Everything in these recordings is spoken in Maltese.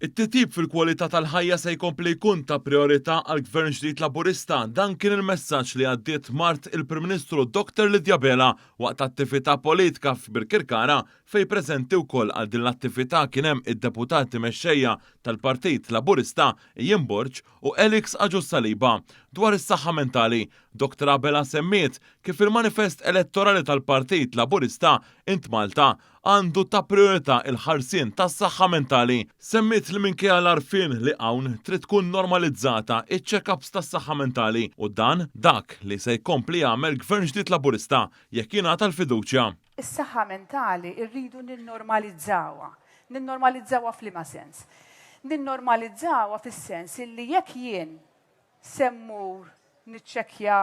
It-titjib fil-kwalità tal-ħajja se jkompli jkun ta' prijorità għal Gvern ġdid Laburista. Dan kien il-messaġġ li għaddiet mart il-Prim Ministru Dr. Lydia Abela waqt attività politika f'Birkirkara, fejn preżenti wkoll għal din l-attività kien hemm id-deputati mexxejja tal-Partit Laburista Ian Borg u Alex Agius Saliba. Dwar is-saħħa mentali, Dr. Abela semmiet kif il-manifest elettorali tal-Partit Laburista Int Malta għandu ta' prijorità il-ħarsien tas-saħħa mentali. Semmiet li minkejja l-għarfien li hawn trid tkun normalizzata iċ-check-ups tas-saħħa mentali u dan dak li se jkompli jagħmel Gvern ġdid Laburista jekk jingħata l-fiduċja. Is-saħħa mentali rridu ninnormalizzawha. Ninnormalizzawha f'liema sens? Ninnormalizzawha fis-sens illi jekk jien se mmur niċċekkja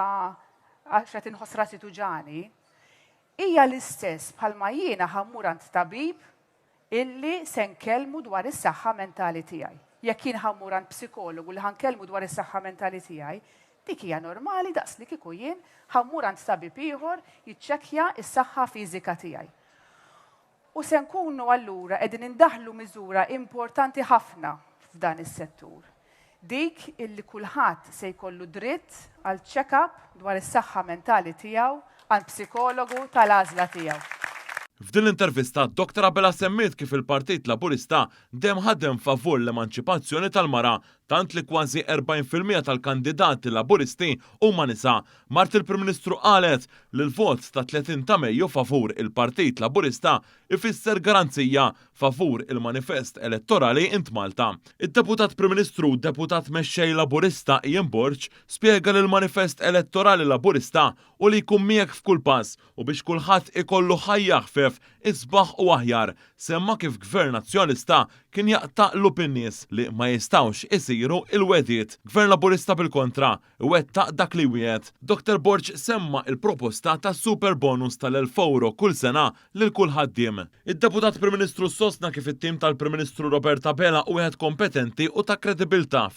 għax qed inħoss rasi tuġagħni, hija l-istess bħalma jiena ħa mmur għand tabib illi se nkellmu dwar is-saħħa mentali tiegħi. Jekk jien ħa mmur għand psikologu li ħa nkellmu dwar is-saħħa mentali tiegħi, dik hija normali daqs li kieku jien ħa mmur għand tabib ieħor jiċċekkja s-saħħa fiżika tiegħi. U se nkunu allura qegħdin indaħlu miżura importanti ħafna f'dan is-settur. Dik illi kulħadd se jkollu dritt għal check-up dwar is-saħħa mentali tiegħu għand psikologu tal-għażla tiegħu. F'din l-intervista, Dr. Abela semmiet kif il-Partit Laburista dejjem ħadem favur l-emanċipazzjoni tal-mara, tant li kważi 40% tal-kandidati Laburisti huma nisa. Mart il-Prim Ministru qalet li l-vot ta' 30 ta' Mejju favur il-Partit Laburista ifisser garanzija favur il-manifest elettorali Int Malta. Id-Deputat Prim Ministru u Deputat Mexxej Laburista Ian Borg spjega li l-manifest elettorali Laburista u li jkun miegħek f'kull pass u biex kulħadd ikollu ħajja ħfef, isbaħ u aħjar. Semma kif Gvern Nazzjonalista kien jaqta' qlub in-nies li ma jistgħux isiru il-wegħdiet. Gvern Laburista, bil-kontra, iwettaq dak li jwiegħed. Dr. Borg semma il-proposta ta' super bonus tal-1000 euro kull sena lil kull ħaddiem. Id-Deputat Prim Ministru sostna kif it-tim tal-Prim Ministru Robert Abela wieħed kompetenti u ta' kredibilità.